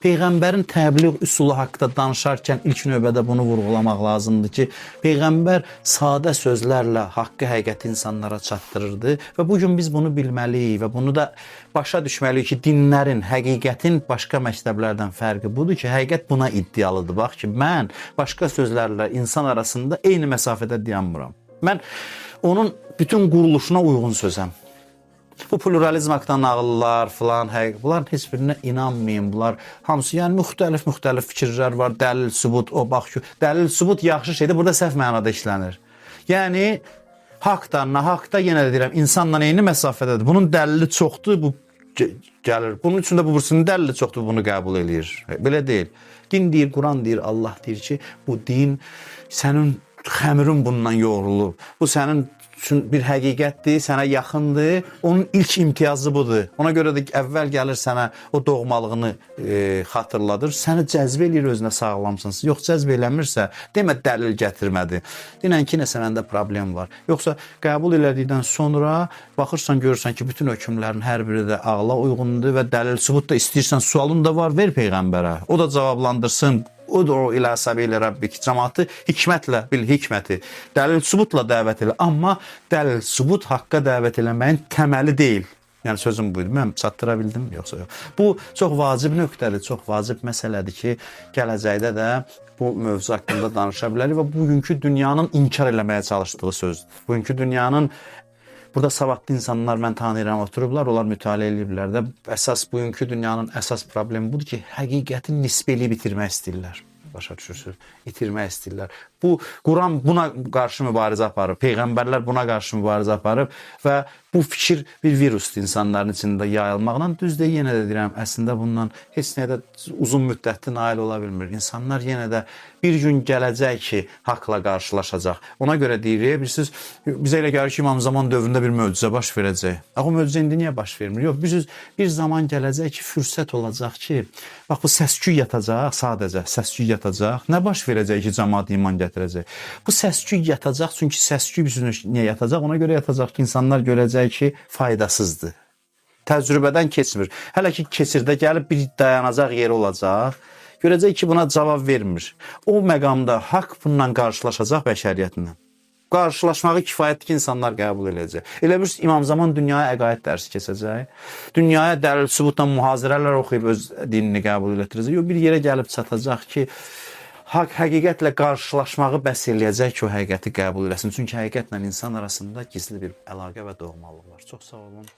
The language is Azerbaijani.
Peyğəmbərin təbliğ üsulu haqqında danışarkən ilk növbədə bunu vurğulamaq lazımdır ki, peyğəmbər sadə sözlərlə haqqı, həqiqəti insanlara çatdırırdı və bu gün biz bunu bilməliyik və bunu da başa düşməliyik ki, dinlərin, həqiqətin başqa məktəblərdən fərqi budur ki, həqiqət buna iddialıdır. Bax ki, mən başqa sözlərlə insan arasında eyni məsafədə dayanmıram. Mən onun bütün quruluşuna uyğun sözəm. Bu pluralizm haqqında nağıllar filan, həqiq, bunların heç birinə inanmayın. Bunlar hamısı, yəni müxtəlif fikirlər var, dəlil, sübut, o bax ki, dəlil, sübut yaxşı şeydir. Burada səhv mənada işlənir. Yəni haqq da, nahaq da, yenə də deyirəm, insanla eyni məsafədədir. Bunun dəlili çoxdur, bu gəlir. Bunun üçün də bu birisinin dəlili çoxdur, bunu qəbul eləyir. Belə deyil. Din deyir, Quran deyir, Allah deyir ki, bu din sənin xəmirin bundan yoğrulub. Bu sənin üçün bir həqiqətdir, sənə yaxındır. Onun ilk imtiyazı budur. Ona görə də əvvəl gəlir sənə o doğmalığını xatırladır. Səni cəzb eləyir özünə, sağlamsan. Yox, cəzb eləmirsə, demə dəlil gətirmədi. Denən ki, nəsə məndə problem var. Yoxsa qəbul elədikdən sonra baxırsan, görürsən ki, bütün hökmlərin hər biri də ağla uyğundur və dəlil sübut da istəyirsən, sualın da var, ver peyğəmbərə. O da cavablandırsın. Ud'u ilə səbili rabbik. Cəmaatı hikmətlə, bil hikməti, dəlil sübutla dəvət elə. Amma dəlil sübut haqqa dəvət eləməyin təməli deyil. Yəni sözüm buydu. Mən çatdıra bildim yoxsa yox? Bu çox vacib nöqtədir, çox vacib məsələdir ki, gələcəkdə də bu mövzu haqqında danışa bilərik və bugünkü dünyanın inkar eləməyə çalışdığı sözdür. Bugünkü dünyanın. Burada savadlı insanlar mən tanıyıram, oturublar, onlar mütaliə eləyiblər də. Əsas bugünkü dünyanın əsas problemi budur ki, həqiqəti nisbi eləyib itirmək istəyirlər. Başa düşürsünüz? İtirmək istəyirlər. Bu Quran buna qarşı mübarizə aparıb, peyğəmbərlər buna qarşı mübarizə aparıb və bu fikir bir virusdur insanların içində yayılmaqla. Düzdür, yenə də deyirəm, əslində bundan heç nəyə də uzun müddətli nail ola bilmir. İnsanlar yenə də bir gün gələcək ki, haqla qarşılaşacaq. Ona görə deyirik, bilirsiniz, bizə elə gəlir ki, İmam Zaman dövründə bir möcüzə baş verəcək. Axı o möcüzə indi niyə baş vermir? Yox, bilirsiniz, bir zaman gələcək ki, fürsət olacaq ki, bax bu səs-küy yatacaq, sadəcə səs-küy yatacaq. Nə baş verəcək ki, cəmaat iman gətirəcək? Bu səs-küy yatacaq, çünki səs-küy bilirsiniz niyə yatacaq? Ona görə yatacaq ki, insanlar görəcək ki, faydasızdır. Təcrübədən keçmir. Hələ ki keçir də gəlib bir dayanacaq yeri olacaq. Görəcək ki, buna cavab vermir. O məqamda haqq bununla qarşılaşacaq bəşəriyyətlə. Qarşılaşmağı kifayətdir ki, insanlar qəbul eləyəcək. Elə bir İmam Zaman dünyaya əqaid dərsi keçəcək. Dünyaya dəlil sübutla mühazirələr oxuyub öz dinini qəbul elətdirəcək. Yox, bir yerə gəlib çatacaq ki, haqq həqiqətlə qarşılaşmağı bəs eləyəcək ki, o həqiqəti qəbul eləsin. Çünki həqiqətlə insan arasında gizli bir əlaqə və doğmalıq var. Çox sağ olun.